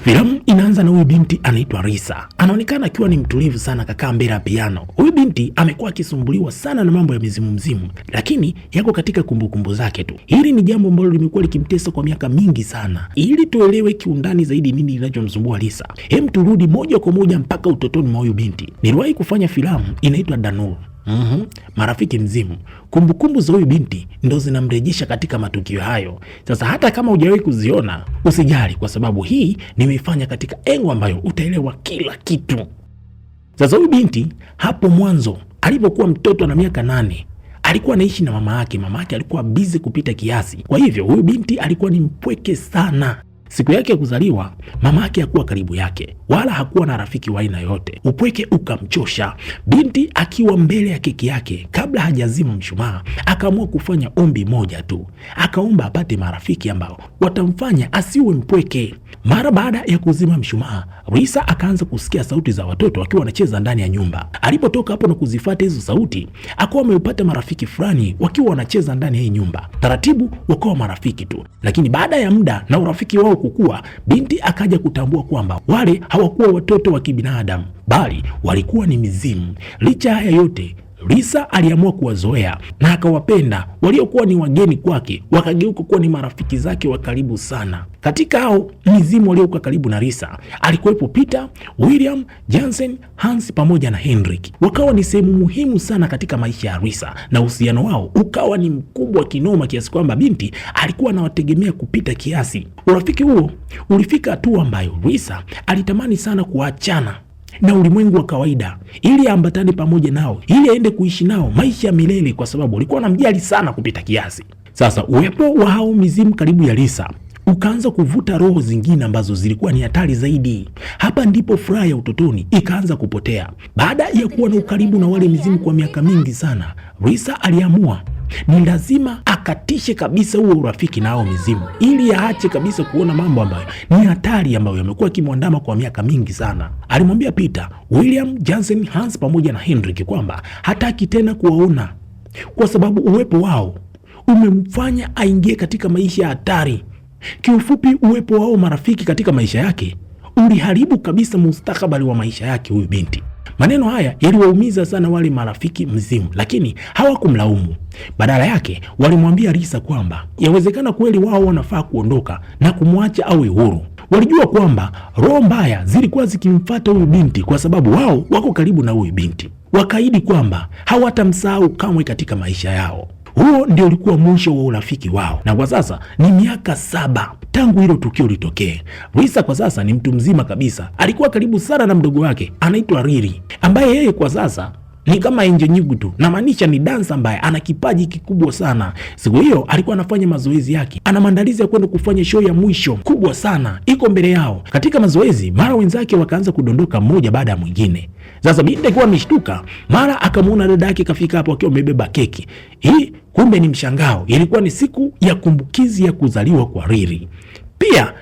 Filamu inaanza na huyu binti anaitwa Risa. Anaonekana akiwa ni mtulivu sana, kakaa mbele ya piano. Huyu binti amekuwa akisumbuliwa sana na mambo ya mizimu mzimu, lakini yako katika kumbukumbu zake tu. Hili ni jambo ambalo limekuwa likimtesa kwa miaka mingi sana. Ili tuelewe kiundani zaidi nini linachomsumbua Risa, hem, turudi moja kwa moja mpaka utotoni mwa huyu binti. Niliwahi kufanya filamu inaitwa Danur. Marafiki mzimu. Kumbukumbu za huyu binti ndo zinamrejesha katika matukio hayo. Sasa hata kama hujawahi kuziona usijali, kwa sababu hii nimeifanya katika engo ambayo utaelewa kila kitu. Sasa huyu binti hapo mwanzo alipokuwa mtoto na miaka 8 alikuwa anaishi na mama yake. Mama yake alikuwa bizi kupita kiasi, kwa hivyo huyu binti alikuwa ni mpweke sana. Siku yake ya kuzaliwa mama yake hakuwa karibu yake, wala hakuwa na rafiki wa aina yoyote. Upweke ukamchosha binti. Akiwa mbele ya keki yake, kabla hajazima mshumaa, akaamua kufanya ombi moja tu, akaomba apate marafiki ambao watamfanya asiwe mpweke. Mara baada ya kuzima mshumaa, Risa akaanza kusikia sauti za watoto wakiwa wanacheza ndani ya nyumba. Alipotoka hapo na kuzifuata hizo sauti, akawa amepata marafiki fulani wakiwa wanacheza ndani ya hii nyumba. Taratibu wakawa marafiki tu, lakini baada ya muda na urafiki wao kukua, binti akaja kutambua kwamba wale hawakuwa watoto wa kibinadamu, bali walikuwa ni mizimu. Licha haya yote, Lisa aliamua kuwazoea na akawapenda waliokuwa ni wageni kwake, wakageuka kuwa ni marafiki zake wa karibu sana. Katika hao mizimu waliokuwa karibu na Lisa alikuwepo Peter, William, Jansen, Hans pamoja na Henrik. Wakawa ni sehemu muhimu sana katika maisha ya Lisa na uhusiano wao ukawa ni mkubwa kinoma kiasi kwamba binti alikuwa anawategemea kupita kiasi. Urafiki huo ulifika hatua ambayo Lisa alitamani sana kuachana na ulimwengu wa kawaida ili aambatane pamoja nao ili aende kuishi nao maisha ya milele, kwa sababu alikuwa anamjali sana kupita kiasi. Sasa uwepo wa hao mizimu karibu ya Lisa ukaanza kuvuta roho zingine ambazo zilikuwa ni hatari zaidi. Hapa ndipo furaha ya utotoni ikaanza kupotea. Baada ya kuwa na ukaribu na wale mizimu kwa miaka mingi sana, Lisa aliamua ni lazima akatishe kabisa huo urafiki na hao mizimu ili aache kabisa kuona mambo ambayo ni hatari ambayo yamekuwa akimwandama kwa miaka mingi sana. Alimwambia Peter, William, Jansen, Hans pamoja na Henrik kwamba hataki tena kuwaona kwa sababu uwepo wao umemfanya aingie katika maisha ya hatari. Kiufupi, uwepo wao marafiki katika maisha yake uliharibu kabisa mustakabali wa maisha yake huyu binti. Maneno haya yaliwaumiza sana wale marafiki mzimu, lakini hawakumlaumu. Badala yake walimwambia Lisa kwamba yawezekana kweli wao wanafaa kuondoka na kumwacha awe huru. Walijua kwamba roho mbaya zilikuwa zikimfata huyu binti kwa sababu wao wako karibu na huyu binti. Wakaahidi kwamba hawatamsahau kamwe katika maisha yao. Huo ndio ulikuwa mwisho wa urafiki wao, na kwa sasa ni miaka 7 tangu hilo tukio litokee. Lisa kwa sasa ni mtu mzima kabisa. Alikuwa karibu sana na mdogo wake anaitwa Riri, ambaye yeye kwa sasa ni kama Angel Nyigu tu, namaanisha ni dansa ambaye ana kipaji kikubwa sana. Siku hiyo alikuwa anafanya mazoezi yake, ana maandalizi ya kwenda kufanya show ya mwisho kubwa sana iko mbele yao. Katika mazoezi, mara wenzake wakaanza kudondoka mmoja baada ya mwingine. Sasa binti akiwa ameshtuka, mara akamuona dada yake kafika hapo akiwa amebeba keki. Hii kumbe ni mshangao, ilikuwa ni siku ya kumbukizi ya kuzaliwa kwa Riri. Pia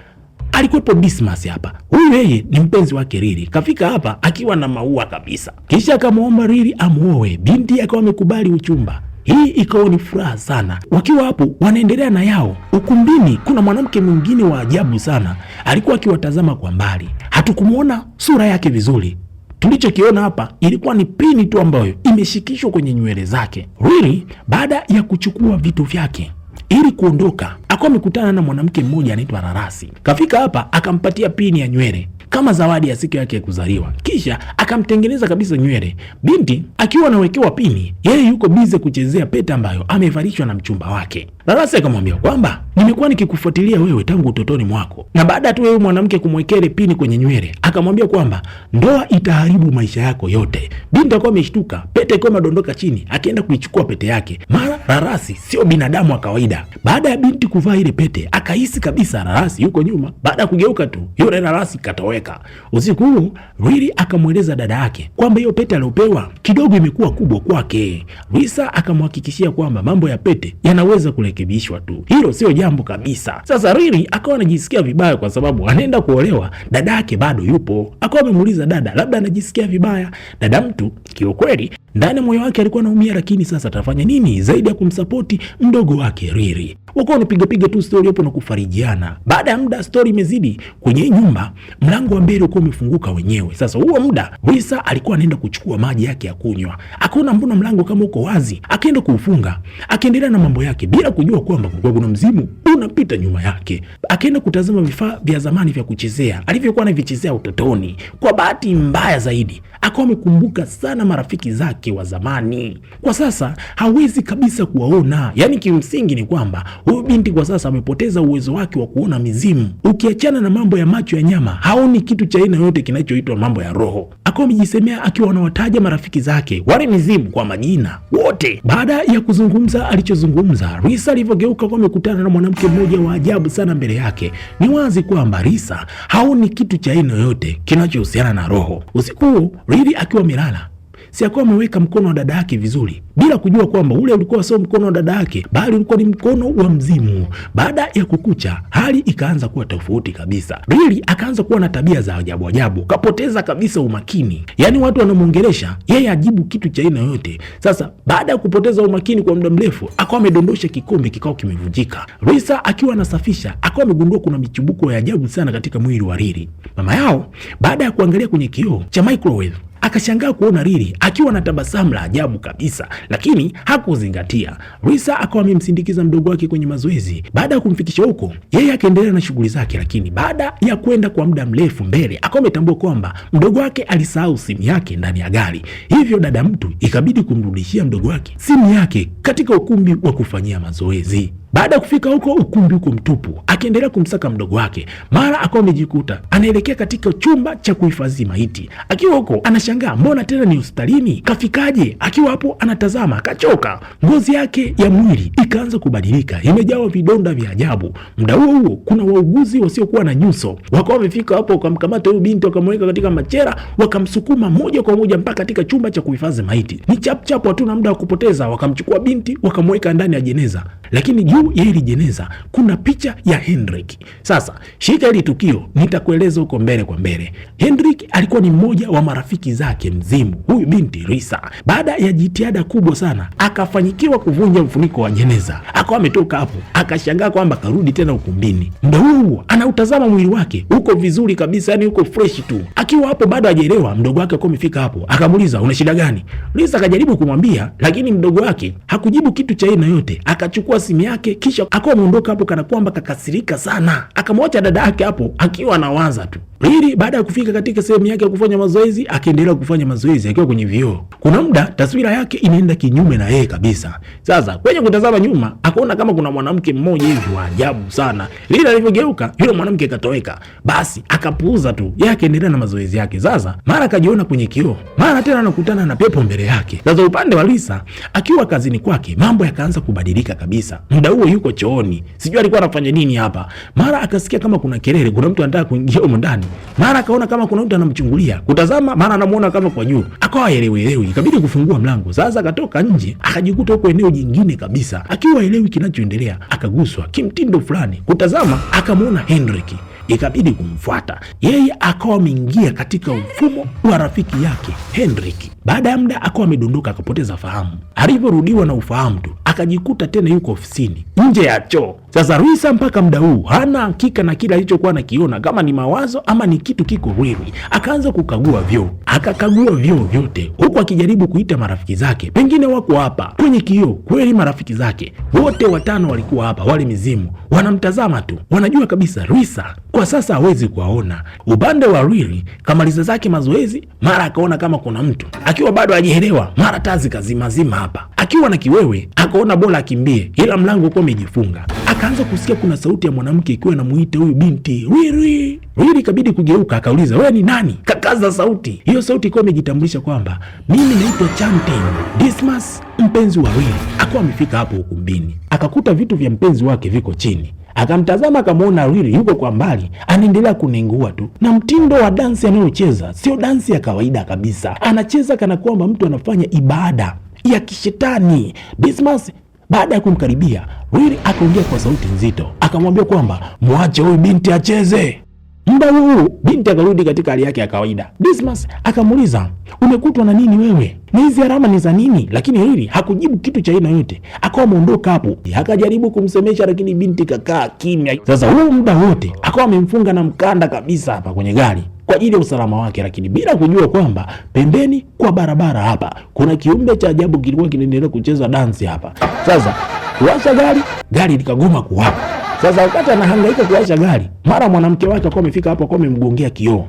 alikuwepo Dismas hapa. Huyu yeye ni mpenzi wake Riri. Kafika hapa akiwa na maua kabisa, kisha akamwomba Riri amuoe. Binti akawa amekubali uchumba. Hii ikawa ni furaha sana. Wakiwa hapo wanaendelea na yao ukumbini, kuna mwanamke mwingine wa ajabu sana, alikuwa akiwatazama kwa mbali. Hatukumuona sura yake vizuri. Tulichokiona hapa ilikuwa ni pini tu ambayo imeshikishwa kwenye nywele zake. Riri baada ya kuchukua vitu vyake ili kuondoka, akawa amekutana na mwanamke mmoja anaitwa Rarasi. Kafika hapa akampatia pini ya nywele kama zawadi ya siku yake ya kuzaliwa, kisha akamtengeneza kabisa nywele. Binti akiwa anawekewa pini, yeye yuko bize kuchezea pete ambayo amevalishwa na mchumba wake. Rarasi akamwambia kwamba nimekuwa nikikufuatilia wewe tangu utotoni mwako, na baada tu wewe mwanamke kumwekea ile pini kwenye nywele, akamwambia kwamba ndoa itaharibu maisha yako yote. Binti akawa ameshtuka, pete ikiwa imedondoka chini, akienda kuichukua pete yake. Mara Rarasi sio binadamu wa kawaida. Baada ya binti kuvaa ile pete, akahisi kabisa Rarasi yuko nyuma. Baada ya kugeuka tu, yule Rarasi katoweka. Usiku huu Riri akamweleza dada yake kwamba hiyo pete aliyopewa kidogo imekuwa kubwa kwake. Risa akamhakikishia kwamba mambo ya pete yanaweza kurekebishwa tu, hilo sio jambo kabisa. Sasa Riri akawa anajisikia vibaya kwa sababu anaenda kuolewa, dada yake bado yupo. Akawa amemuuliza dada, labda anajisikia vibaya. Dada mtu kiukweli ndani moyo wake alikuwa anaumia, lakini sasa atafanya nini zaidi ya kumsapoti mdogo wake Riri? Wakawa wanapigapiga tu stori hapo na kufarijiana. Baada ya muda stori imezidi kwenye nyumba, mlango wa mbele ulikuwa umefunguka wenyewe. Sasa huo muda Risa alikuwa anaenda kuchukua maji yake ya kunywa, akaona mbona mlango kama uko wazi, akaenda kuufunga, akaendelea na mambo yake bila kujua kwamba kulikuwa kuna mzimu unapita nyuma yake. Akaenda kutazama vifaa vya zamani vya kuchezea alivyokuwa anavichezea utotoni. Kwa bahati mbaya zaidi, akawa amekumbuka sana marafiki zake wa zamani. Kwa sasa hawezi kabisa kuwaona. Yaani kimsingi ni kwamba huyu binti kwa sasa amepoteza uwezo wake wa kuona mizimu. Ukiachana na mambo ya macho ya nyama, haoni kitu cha aina yoyote kinachoitwa mambo ya roho. Akawa amejisemea akiwa anawataja marafiki zake wale mizimu kwa majina wote. Baada ya kuzungumza alichozungumza, Risa alivyogeuka kwa amekutana na mwanamke mmoja wa ajabu sana mbele yake. Ni wazi kwamba Risa haoni kitu cha aina yoyote kinachohusiana na roho. Usiku huo Rili akiwa amelala, si akawa ameweka mkono wa dada yake vizuri, bila kujua kwamba ule ulikuwa sio mkono wa dada yake, bali ulikuwa ni mkono wa mzimu. Baada ya kukucha, hali ikaanza kuwa tofauti kabisa. Rili akaanza kuwa na tabia za ajabu ajabu, kapoteza kabisa umakini, yaani watu wanamwongelesha yeye ajibu kitu cha aina yoyote. Sasa baada ya kupoteza umakini kwa muda mrefu, akawa amedondosha kikombe, kikao kimevunjika. Risa akiwa anasafisha, akawa amegundua kuna michubuko ya ajabu sana katika mwili wa Rili. Mama yao baada ya kuangalia kwenye kioo cha microwave akashangaa kuona Rili akiwa na tabasamu la ajabu kabisa, lakini hakuzingatia. Risa akawa amemsindikiza mdogo wake kwenye mazoezi. Baada ya kumfikisha huko, yeye akaendelea na shughuli zake, lakini baada ya kwenda kwa muda mrefu mbele, akawa ametambua kwamba mdogo wake alisahau simu yake ndani ya gari, hivyo dada mtu ikabidi kumrudishia mdogo wake simu yake katika ukumbi wa kufanyia mazoezi. Baada ya kufika huko, ukumbi huko mtupu, akiendelea kumsaka mdogo wake, mara akawa amejikuta anaelekea katika chumba cha kuhifadhi maiti. Akiwa huko anashangaa, mbona tena ni hospitalini, kafikaje? Akiwa hapo anatazama, akachoka, ngozi yake ya mwili ikaanza kubadilika, imejawa vidonda vya ajabu. Muda huo huo, kuna wauguzi wasiokuwa na nyuso wakawa wamefika hapo, wakamkamata huyu binti, wakamweka katika machera, wakamsukuma moja kwa moja mpaka katika chumba cha kuhifadhi maiti. Ni chapchap, hatuna muda wa kupoteza. Wakamchukua binti, wakamweka ndani ya jeneza, lakini juu ya hili jeneza kuna picha ya Hendrik. Sasa shika hili tukio, nitakueleza huko mbele kwa mbele. Hendrik alikuwa ni mmoja wa marafiki zake mzimu huyu binti Risa. Baada ya jitihada kubwa sana, akafanyikiwa kuvunja mfuniko wa jeneza, akawa ametoka hapo, akashangaa kwamba karudi tena ukumbini. Muda huo huo anautazama mwili wake uko vizuri kabisa, yani uko fresh tu. Akiwa hapo bado hajaelewa, mdogo wake alikuwa amefika hapo, akamuuliza una shida gani? Risa akajaribu kumwambia, lakini mdogo wake hakujibu kitu cha aina yote. Akachukua simu yake kisha akawa ameondoka hapo kana kwamba kakasirika sana, akamwacha dada yake hapo akiwa anawaza tu. Rili baada ya kufika katika sehemu yake ya kufanya mazoezi, akaendelea kufanya mazoezi akiwa kwenye vioo. Kuna muda taswira yake inaenda kinyume na yeye kabisa. Sasa kwenye kutazama nyuma, akaona kama kuna mwanamke mmoja hivi wa ajabu sana. Rili alivyogeuka, yule mwanamke akatoweka. Basi akapuuza tu, yeye akaendelea na mazoezi yake. Sasa mara akajiona kwenye kioo, mara tena anakutana na pepo mbele yake. Sasa upande wa Lisa, akiwa kazini kwake, mambo yakaanza kubadilika kabisa. Muda huo yuko chooni, sijui alikuwa anafanya nini hapa. Mara akasikia kama kuna kelele, kuna mtu anataka kuingia humo ndani. Mara akaona kama kuna mtu anamchungulia, kutazama, mara anamuona kama kwa juu, akawa haelewi, ikabidi kufungua mlango. Sasa akatoka nje, akajikuta huko eneo jingine kabisa, akiwa haelewi kinachoendelea. Akaguswa kimtindo fulani, kutazama, akamuona Hendrik, ikabidi kumfuata yeye. Akawa ameingia katika mfumo wa rafiki yake Hendrik. Baada ya muda akawa amedondoka akapoteza fahamu. Alivyorudiwa na ufahamu tu akajikuta tena yuko ofisini nje ya choo. Sasa Risa mpaka muda huu hana hakika na kile alichokuwa anakiona, kama ni mawazo ama ni kitu kiko riri. Akaanza kukagua vyoo, akakagua vyoo vyote, huku akijaribu kuita marafiki zake, pengine wako hapa kwenye kioo. Kweli marafiki zake wote watano walikuwa hapa, wale mizimu wanamtazama tu, wanajua kabisa Risa kwa sasa hawezi kuwaona. Upande wa Riri kamaliza zake mazoezi, mara akaona kama kuna mtu, akiwa bado hajielewa, mara taa zikazimazima hapa. Akiwa na kiwewe akaona bora akimbie, ila mlango ulikuwa umejifunga. Akaanza kusikia kuna sauti ya mwanamke ikiwa inamuita huyu binti Riri. Riri ikabidi kugeuka, akauliza wewe ni nani? Kakaza sauti hiyo, sauti ikiwa imejitambulisha kwamba mimi naitwa Chanting Dismas, mpenzi wa Riri. Akawa amefika hapo ukumbini, akakuta vitu vya mpenzi wake viko chini. Akamtazama akamwona Riri yuko kwa mbali anaendelea kunengua tu, na mtindo wa dansi anayocheza sio dansi ya kawaida kabisa, anacheza kana kwamba mtu anafanya ibada ya kishetani. Dismas baada ya kumkaribia Riri akaongea kwa sauti nzito, akamwambia kwamba mwache huyu binti acheze. Muda huu binti akarudi katika hali yake ya kawaida. Dismas akamuuliza, umekutwa na nini wewe? Na hizi alama ni za nini? Lakini hili hakujibu kitu cha aina yote, akawa ameondoka hapo. Akajaribu kumsemesha, lakini binti kakaa kimya. Sasa huu muda wote akawa amemfunga na mkanda kabisa hapa kwenye gari kwa ajili ya usalama wake, lakini bila kujua kwamba pembeni kwa barabara hapa kuna kiumbe cha ajabu kilikuwa kinaendelea kucheza dansi hapa. Sasa kuwasha gari, gari likagoma kuwaka. Sasa wakati anahangaika kuwasha gari, mara mwanamke wake akawa amefika hapo, akawa amemgongea kioo.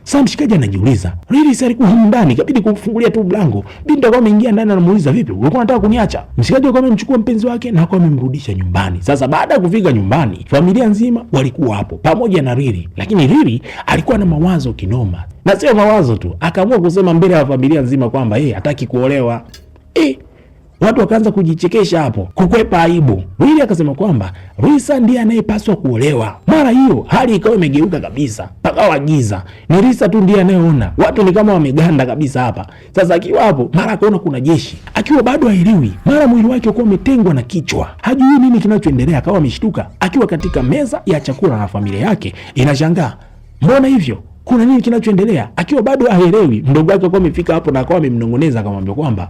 Sasa mshikaji anajiuliza, really si alikuwa humu ndani, ikabidi kumfungulia tu mlango. Binti akawa ameingia ndani anamuuliza, vipi, ulikuwa unataka kuniacha? Mshikaji akawa amemchukua mpenzi wake na akawa amemrudisha nyumbani. Sasa baada ya kufika nyumbani, familia nzima walikuwa hapo pamoja na Riri, lakini Riri alikuwa na mawazo kinoma, na sio mawazo tu, akaamua kusema mbele ya familia nzima kwamba yeye hataki kuolewa. Watu wakaanza kujichekesha hapo, kukwepa aibu. Riri akasema kwamba Risa ndiye anayepaswa kuolewa. Mara hiyo hali ikawa imegeuka kabisa, pakawa giza, ni Risa tu ndiye anayeona. Watu ni kama wameganda kabisa hapa. Sasa akiwa hapo, mara akaona kuna jeshi, akiwa bado haelewi, mara mwili wake ukawa umetengwa na kichwa, hajui nini kinachoendelea. Akawa ameshtuka akiwa katika meza ya chakula na familia yake inashangaa, mbona hivyo, kuna nini kinachoendelea? Akiwa bado haelewi, mdogo wake akawa amefika hapo na akawa amemnong'oneza, akamwambia kwamba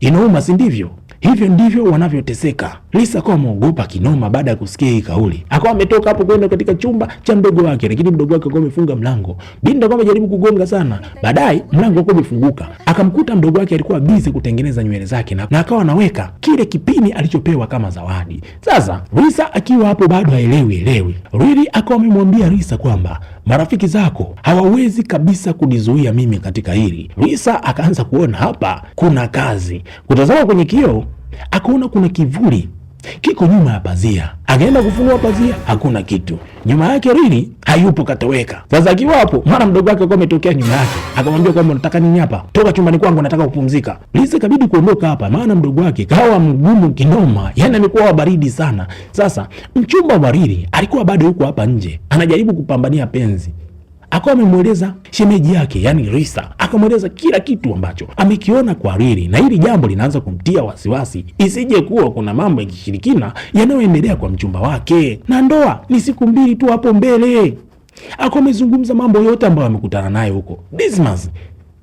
inauma, si ndivyo? Hivyo ndivyo wanavyoteseka. Lisa akawa ameogopa kinoma baada ya kusikia hii kauli. Akawa ametoka hapo kwenda katika chumba cha mdogo wake, lakini mdogo wake akawa amefunga mlango. Binti akawa amejaribu kugonga sana, baadaye mlango ukawa umefunguka, akamkuta mdogo wake alikuwa busy kutengeneza nywele zake na akawa anaweka kile kipini alichopewa kama zawadi. Sasa Lisa akiwa hapo bado haelewi elewi, Riri akawa amemwambia Lisa kwamba marafiki zako hawawezi kabisa kunizuia mimi katika hili. Lisa akaanza kuona hapa kuna kazi. Kutazama kwenye kioo akaona kuna kivuli kiko nyuma ya pazia. Akaenda kufunua pazia, hakuna kitu. Nyuma yake Riri hayupo, katoweka. Sasa akiwa hapo, mara mdogo wake alikuwa ametokea nyuma yake, akamwambia kwamba unataka nini hapa? Toka chumbani kwangu, nataka kupumzika. Lisa ikabidi kuondoka hapa, maana mdogo wake kawa mgumu kinoma, yani amekuwa wa baridi sana. Sasa mchumba wa Riri alikuwa bado yuko hapa nje, anajaribu kupambania penzi. Akawa amemweleza shemeji yake, yani Risa, akamweleza kila kitu ambacho amekiona kwa Riri, na hili jambo linaanza kumtia wasiwasi, isije kuwa kuna mambo ya kishirikina yanayoendelea kwa mchumba wake, na ndoa ni siku mbili tu hapo mbele. Akawa amezungumza mambo yote ambayo amekutana naye huko. Dismas,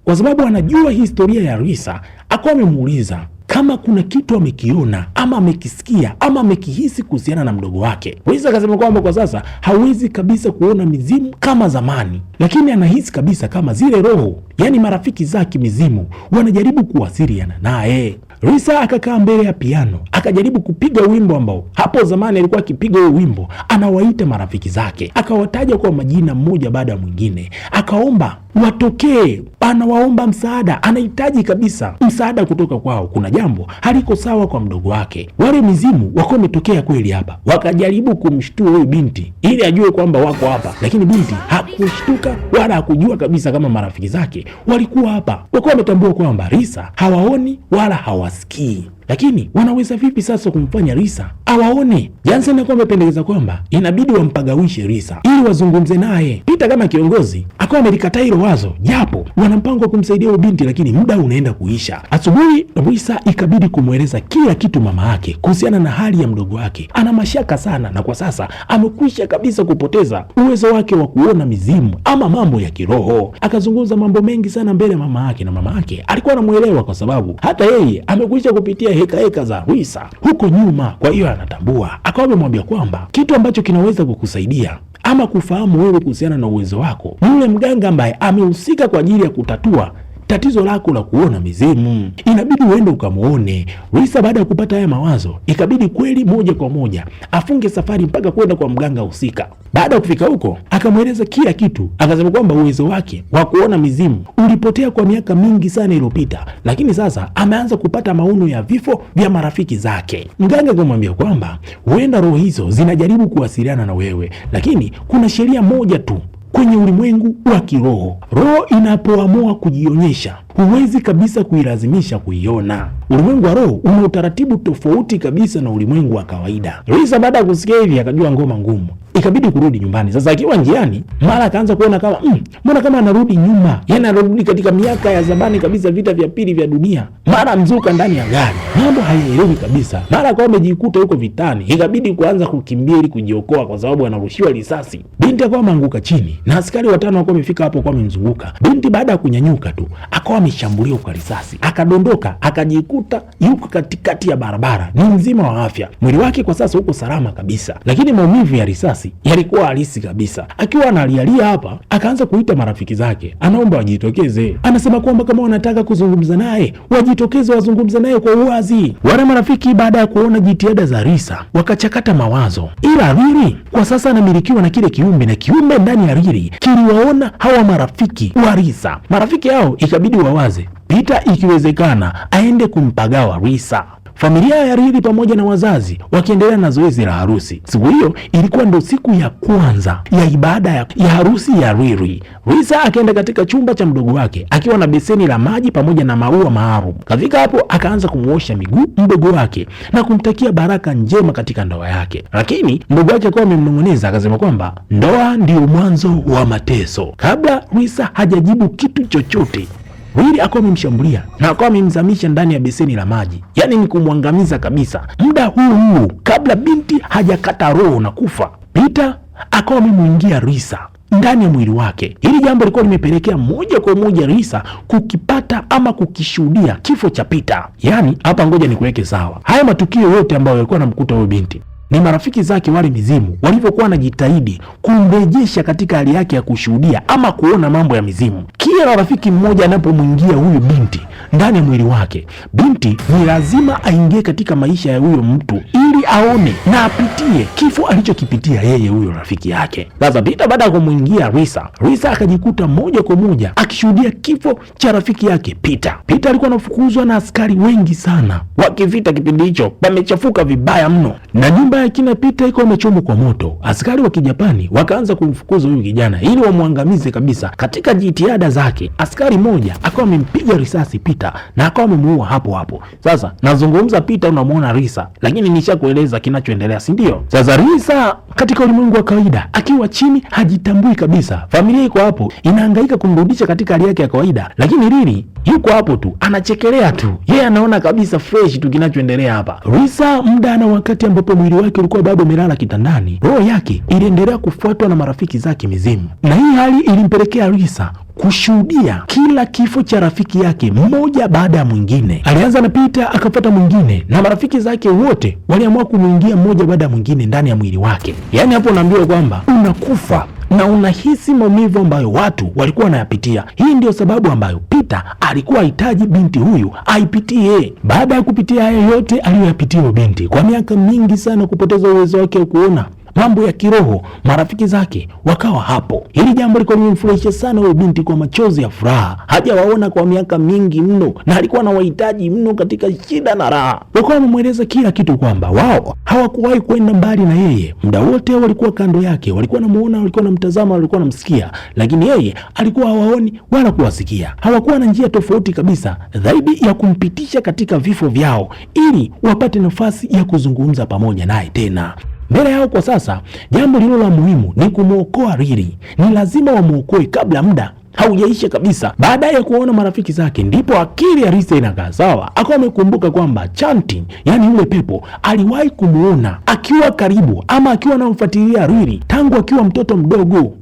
kwa sababu anajua historia ya Risa, akawa amemuuliza kama kuna kitu amekiona ama amekisikia ama amekihisi kuhusiana na mdogo wake. Risa akasema kwamba kwa sasa hawezi kabisa kuona mizimu kama zamani, lakini anahisi kabisa kama zile roho, yani marafiki zake mizimu, wanajaribu kuwasiliana naye. Risa akakaa mbele ya piano akajaribu kupiga wimbo ambao hapo zamani alikuwa akipiga huo wimbo, anawaita marafiki zake, akawataja kwa majina mmoja baada ya mwingine, akaomba watokee, anawaomba msaada, anahitaji kabisa msaada kutoka kwao. Kuna jambo haliko sawa kwa mdogo wake. Wale mizimu wako wametokea kweli hapa, wakajaribu kumshtua huyu binti ili ajue kwamba wako hapa, lakini binti hakushtuka wala hakujua kabisa kama marafiki zake walikuwa hapa. Wako wametambua kwamba Risa hawaoni wala hawasikii, lakini wanaweza vipi sasa kumfanya Risa awaone? Jansen alikuwa amependekeza kwamba inabidi wampagawishe Risa ili wazungumze naye. Peter kama kiongozi akawa amelikataa hilo wazo, japo wana mpango wa kumsaidia huyo binti, lakini muda unaenda kuisha. Asubuhi Risa ikabidi kumweleza kila kitu mama yake kuhusiana na hali ya mdogo wake. Ana mashaka sana, na kwa sasa amekwisha kabisa kupoteza uwezo wake wa kuona mizimu ama mambo ya kiroho. Akazungumza mambo mengi sana mbele ya mama yake, na mama yake alikuwa anamuelewa kwa sababu hata yeye amekwisha kupitia heka heka za Risa huko nyuma, kwa hiyo anatambua. Akawa amemwambia kwamba kitu ambacho kinaweza kukusaidia ama kufahamu wewe kuhusiana na uwezo wako ni yule mganga ambaye amehusika kwa ajili ya kutatua tatizo lako la kuona mizimu, inabidi uende ukamuone Risa. Baada ya kupata haya mawazo, ikabidi kweli moja kwa moja afunge safari mpaka kwenda kwa mganga husika. Baada ya kufika huko, akamweleza kila kitu, akasema kwamba uwezo wake wa kuona mizimu ulipotea kwa miaka mingi sana iliyopita, lakini sasa ameanza kupata maono ya vifo vya marafiki zake. Mganga akamwambia kwamba huenda roho hizo zinajaribu kuwasiliana na wewe, lakini kuna sheria moja tu kwenye ulimwengu wa kiroho. Roho inapoamua kujionyesha Huwezi kabisa kuilazimisha kuiona. Ulimwengu wa roho una utaratibu tofauti kabisa na ulimwengu wa kawaida. Risa baada ya kusikia hivi akajua ngoma ngumu, ikabidi kurudi nyumbani. Sasa akiwa njiani, mara akaanza kuona kama mbona kama anarudi nyuma, yani anarudi katika miaka ya zamani kabisa, vita vya pili vya dunia. Mara mzuka ndani ya gari, mambo hayaelewi kabisa. Mara akawa amejikuta huko vitani, ikabidi kuanza kukimbia ili kujiokoa, kwa sababu anarushiwa risasi. Binti akawa ameanguka chini na askari watano wakawa wamefika hapo, kwa wamemzunguka binti. Baada ya kunyanyuka tu akawa ameshambuliwa kwa risasi, akadondoka, akajikuta yuko katikati ya barabara, ni mzima wa afya, mwili wake kwa sasa uko salama kabisa, lakini maumivu ya risasi yalikuwa halisi kabisa. Akiwa analialia hapa, akaanza kuita marafiki zake, anaomba wajitokeze, anasema kwamba kama wanataka kuzungumza naye wajitokeze, wazungumze naye kwa uwazi. Wale marafiki baada ya kuona jitihada za Risa wakachakata mawazo, ila Riri kwa sasa anamilikiwa na kile kiumbe, na kiumbe ndani ya Riri kiliwaona hawa marafiki wa Risa. Marafiki hao ikabidi wawaze Pita ikiwezekana aende kumpagawa Risa. Familia ya Riri pamoja na wazazi wakiendelea na zoezi la harusi. Siku hiyo ilikuwa ndo siku ya kwanza ya ibada ya harusi ya Riri. Risa akaenda katika chumba cha mdogo wake akiwa na beseni la maji pamoja na maua maalum. Kafika hapo akaanza kumuosha miguu mdogo wake na kumtakia baraka njema katika ndoa yake, lakini mdogo wake akawa amemnong'oneza akasema kwamba ndoa ndiyo mwanzo wa mateso. Kabla Risa hajajibu kitu chochote, Riri akawa amemshambulia na akawa amemzamisha ndani ya beseni la maji, yaani ni kumwangamiza kabisa. Muda huu huu kabla binti hajakata roho na kufa, Peter akawa amemwingia Risa ndani ya mwili wake. Hili jambo lilikuwa limepelekea moja kwa moja Risa kukipata ama kukishuhudia kifo cha Peter. Yaani hapa, ngoja nikuweke sawa, haya matukio yote ambayo yalikuwa anamkuta huyo binti ni marafiki zake wale mizimu walivyokuwa wanajitahidi kumrejesha katika hali yake ya kushuhudia ama kuona mambo ya mizimu. Kila rafiki mmoja anapomwingia huyu binti ndani ya mwili wake, binti ni lazima aingie katika maisha ya huyo mtu ili aone na apitie kifo alichokipitia yeye huyo rafiki yake. Sasa Pita baada ya kumwingia Risa, Risa akajikuta moja kwa moja akishuhudia kifo cha rafiki yake Pita. Pita alikuwa anafukuzwa na askari wengi sana wakivita kipindi hicho, pamechafuka vibaya mno na nyumba ya kina Pita iko imechomwa kwa moto. Askari wa Kijapani wakaanza kumfukuza huyu kijana ili wamwangamize kabisa. Katika jitihada zake, askari mmoja akawa amempiga risasi Pita na akawa amemuua hapo hapo. Sasa nazungumza Pita, unamuona Risa, lakini nishakueleza kinachoendelea, si ndio? Sasa Risa katika ulimwengu wa kawaida akiwa chini hajitambui kabisa. Familia iko hapo inahangaika kumrudisha katika hali yake ya kawaida, lakini Riri yuko hapo tu anachekelea tu, yeye anaona kabisa fresh tu kinachoendelea hapa. Risa muda na wakati ambapo mwili wake ulikuwa bado umelala kitandani, roho yake iliendelea kufuatwa na marafiki zake mizimu, na hii hali ilimpelekea Risa kushuhudia kila kifo cha rafiki yake mmoja baada ya mwingine. Alianza na Peter, akafuata mwingine, na marafiki zake wote waliamua kumwingia mmoja baada ya mwingine ndani ya mwili wake. Yaani hapo unaambiwa kwamba unakufa na unahisi maumivu ambayo watu walikuwa wanayapitia. Hii ndio sababu ambayo Peter alikuwa hahitaji binti huyu aipitie. Baada ya kupitia haya yote aliyoyapitia binti kwa miaka mingi sana, kupoteza uwezo wake wa kuona mambo ya kiroho, marafiki zake wakawa hapo. Hili jambo lilikuwa limemfurahisha sana huyo binti kwa machozi ya furaha, hajawaona kwa miaka mingi mno, na alikuwa na wahitaji mno katika shida na raha. Wakawa wamemweleza kila kitu kwamba wao hawakuwahi kwenda mbali na yeye, muda wote walikuwa kando yake, walikuwa namuona, walikuwa namtazama, walikuwa namsikia, lakini yeye alikuwa hawaoni wala kuwasikia. Hawakuwa na njia tofauti kabisa zaidi ya kumpitisha katika vifo vyao ili wapate nafasi ya kuzungumza pamoja naye tena. Mbele yao kwa sasa, jambo lililo la muhimu ni kumwokoa Riri. Ni lazima wamwokoe kabla muda haujaisha kabisa. Baada ya kuona marafiki zake, ndipo akili ya Risa inakaa sawa, akawa amekumbuka kwamba Chanti, yani yule pepo, aliwahi kumuona akiwa karibu ama akiwa anamfuatilia Riri tangu akiwa mtoto mdogo.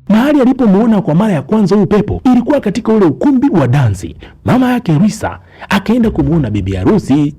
Mahali alipomuona kwa mara ya kwanza huyu pepo ilikuwa katika ule ukumbi wa dansi. Mama yake Risa akaenda kumuona bibi harusi.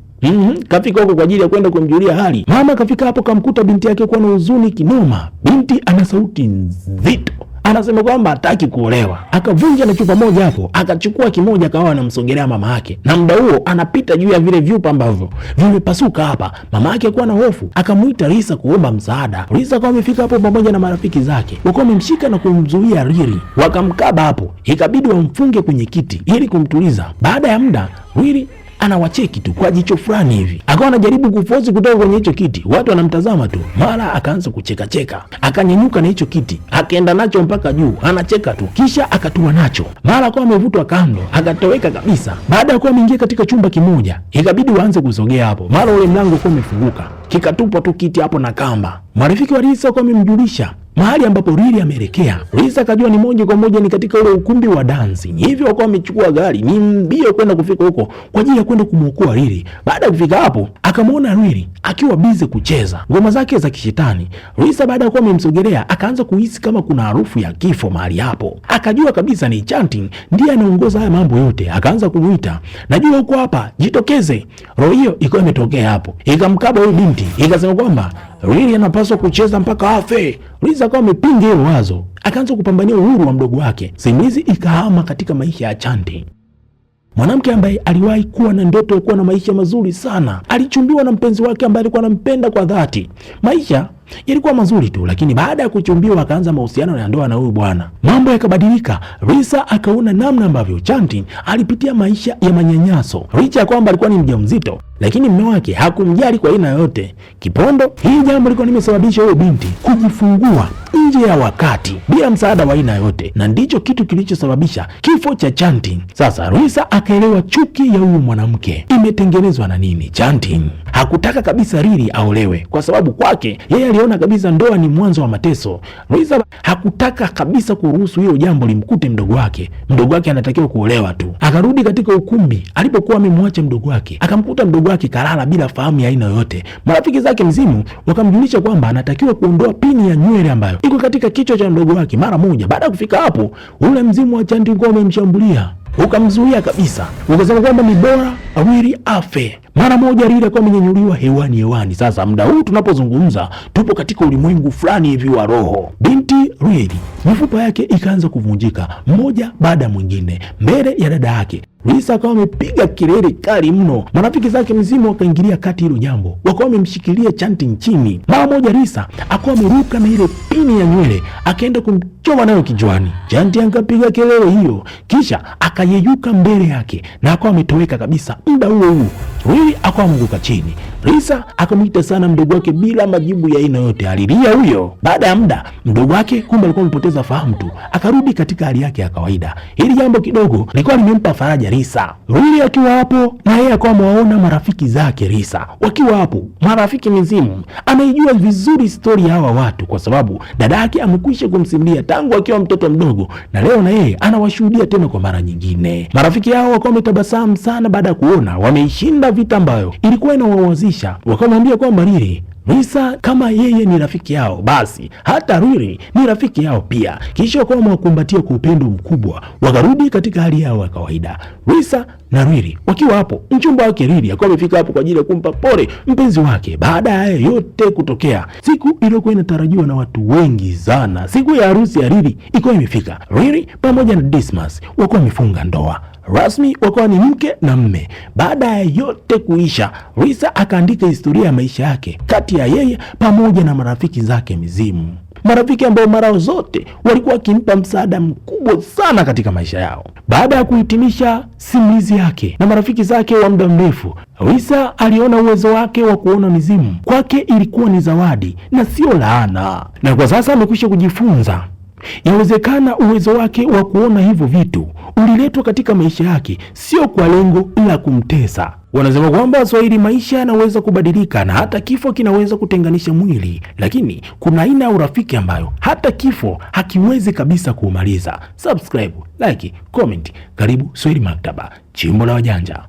Kafika huko kwa ajili ya kwenda kumjulia hali. Mama kafika hapo kamkuta binti yake kuwa na huzuni kinoma. Binti ana sauti nzito, anasema kwamba hataki kuolewa. Akavunja na chupa moja hapo, akachukua kimoja akawa anamsogelea mama yake, na muda huo anapita juu ya vile vyupa ambavyo vimepasuka hapa. Mama yake kuwa na hofu, akamuita Risa kuomba msaada. Risa akawa amefika hapo pamoja na marafiki zake, wakawa wamemshika na kumzuia Riri, wakamkaba hapo, ikabidi wamfunge kwenye kiti ili kumtuliza. Baada ya muda Riri anawacheki tu kwa jicho fulani hivi, akawa anajaribu kuforce kutoka kwenye hicho kiti, watu wanamtazama tu. Mara akaanza kuchekacheka, akanyanyuka na hicho kiti akaenda nacho mpaka juu, anacheka tu, kisha akatua nacho. Mara akawa amevutwa kando, akatoweka kabisa. Baada ya kuwa ameingia katika chumba kimoja, ikabidi waanze kusogea hapo, mara ule mlango ukuwa umefunguka, kikatupwa tu kiti hapo na kamba. Marafiki wa Lisa wakawa wamemjulisha mahali ambapo Riri ameelekea. Lisa akajua ni moja kwa moja ni katika ule ukumbi wa dansi, hivyo wakawa wamechukua gari ni mbio kwenda kufika huko kwa ajili ya kwenda kumuokoa Riri. Baada ya kufika hapo, akamwona Riri akiwa busy kucheza ngoma zake za kishetani. Lisa baada ya kuwa amemsogelea, akaanza kuhisi kama kuna harufu ya kifo mahali hapo, akajua kabisa ni Chanting ndiye anaongoza haya mambo yote. Akaanza kumuita, najua uko hapa, jitokeze. Roho hiyo ikawa imetokea hapo, ikamkaba huyu binti, ikasema kwamba Riri anapaswa kucheza mpaka afe. Lisa akawa amepinga hilo wazo, akaanza kupambania uhuru wa mdogo wake. Simulizi ikahama katika maisha ya Chanting, mwanamke ambaye aliwahi kuwa na ndoto ya kuwa na maisha mazuri sana. Alichumbiwa na mpenzi wake ambaye alikuwa anampenda kwa dhati. Maisha yalikuwa mazuri tu, lakini baada ya kuchumbiwa akaanza mahusiano ya ndoa na huyu bwana, mambo yakabadilika. Lisa akaona namna ambavyo Chanting alipitia maisha ya manyanyaso, licha ya kwamba alikuwa ni mjamzito, lakini mume wake hakumjali kwa aina yoyote. Kipondo hii jambo lilikuwa limesababisha huyo binti kujifungua nje ya wakati bila msaada wa aina yoyote, na ndicho kitu kilichosababisha kifo cha Chanting. Sasa Lisa akaelewa chuki ya huyu mwanamke imetengenezwa na nini. Chanting hakutaka kabisa Riri aolewe kwa sababu kwake yeye aliona kabisa ndoa ni mwanzo wa mateso. Lisa hakutaka kabisa kuruhusu hilo jambo limkute mdogo wake. Mdogo wake anatakiwa kuolewa tu. Akarudi katika ukumbi alipokuwa amemwacha mdogo wake, akamkuta mdogo wake kalala bila fahamu ya aina yoyote. Marafiki zake mzimu wakamjulisha kwamba anatakiwa kuondoa pini ya nywele ambayo iko katika kichwa cha mdogo wake mara moja. Baada ya kufika hapo, ule mzimu wa Chanting umemshambulia ukamzuia kabisa, ukasema kwamba ni bora Riri afe mara moja. Riri akawa amenyanyuliwa hewani hewani. Sasa muda huu tunapozungumza, tupo katika ulimwengu fulani hivi wa roho. Binti Riri mifupa yake ikaanza kuvunjika mmoja baada ya mwingine mbele ya dada yake. Lisa akawa amepiga kelele kali mno, marafiki zake mzimu wakaingilia kati hilo jambo, wakawa wamemshikilia Chanting chini. Mara moja Lisa akawa ameruka na ile pini ya nywele akaenda kumchoma nayo kichwani. Chanting akapiga kelele hiyo, kisha akayeyuka mbele yake na akawa ametoweka kabisa. Muda huo huo Riri akawa ameanguka chini. Lisa akamwita sana mdogo wake bila majibu ya aina yote, alilia huyo. Baada ya muda mdogo wake kumbe alikuwa amepoteza fahamu tu, akarudi katika hali yake ya kawaida. Hili jambo kidogo lilikuwa limempa faraja Lisa. Riri akiwa hapo na yeye akawa amewaona marafiki zake Lisa wakiwa hapo, marafiki mizimu. Anaijua vizuri stori ya hawa watu kwa sababu dada yake amekwisha kumsimulia tangu akiwa mtoto mdogo, na leo na yeye anawashuhudia tena kwa mara nyingine. Marafiki hao wakawa wametabasamu sana baada ya kuona wameishinda vita ambayo ilikuwa inawawazisha. Wakamwambia kwamba Riri Lisa kama yeye ni rafiki yao, basi hata Riri ni rafiki yao pia. Kisha wakawa wamewakumbatia kwa upendo mkubwa, wakarudi katika hali yao ya kawaida. Lisa na Riri wakiwa hapo, mchumba wake Riri akawa amefika hapo kwa ajili ya kumpa pole mpenzi wake. Baada ya haya yote kutokea, siku iliyokuwa inatarajiwa na watu wengi sana, siku ya harusi ya Riri ikawa imefika. Riri pamoja na Dismas wakuwa wamefunga ndoa rasmi, wakawa ni mke na mme. Baada ya yote kuisha, Lisa akaandika historia ya maisha yake kati ya yeye pamoja na marafiki zake mizimu, marafiki ambao mara zote walikuwa wakimpa msaada mkubwa sana katika maisha yao. Baada ya kuhitimisha simulizi yake na marafiki zake wa muda mrefu, Lisa aliona uwezo wake wa kuona mizimu kwake ilikuwa ni zawadi na sio laana, na kwa sasa amekwisha kujifunza yawezekana uwezo wake wa kuona hivyo vitu uliletwa katika maisha yake sio kwa lengo la kumtesa. Wanasema kwamba Waswahili, maisha yanaweza kubadilika na hata kifo kinaweza kutenganisha mwili, lakini kuna aina ya urafiki ambayo hata kifo hakiwezi kabisa kuumaliza. Subscribe, like, comment. Karibu Swahili Maktaba, chimbo la wajanja.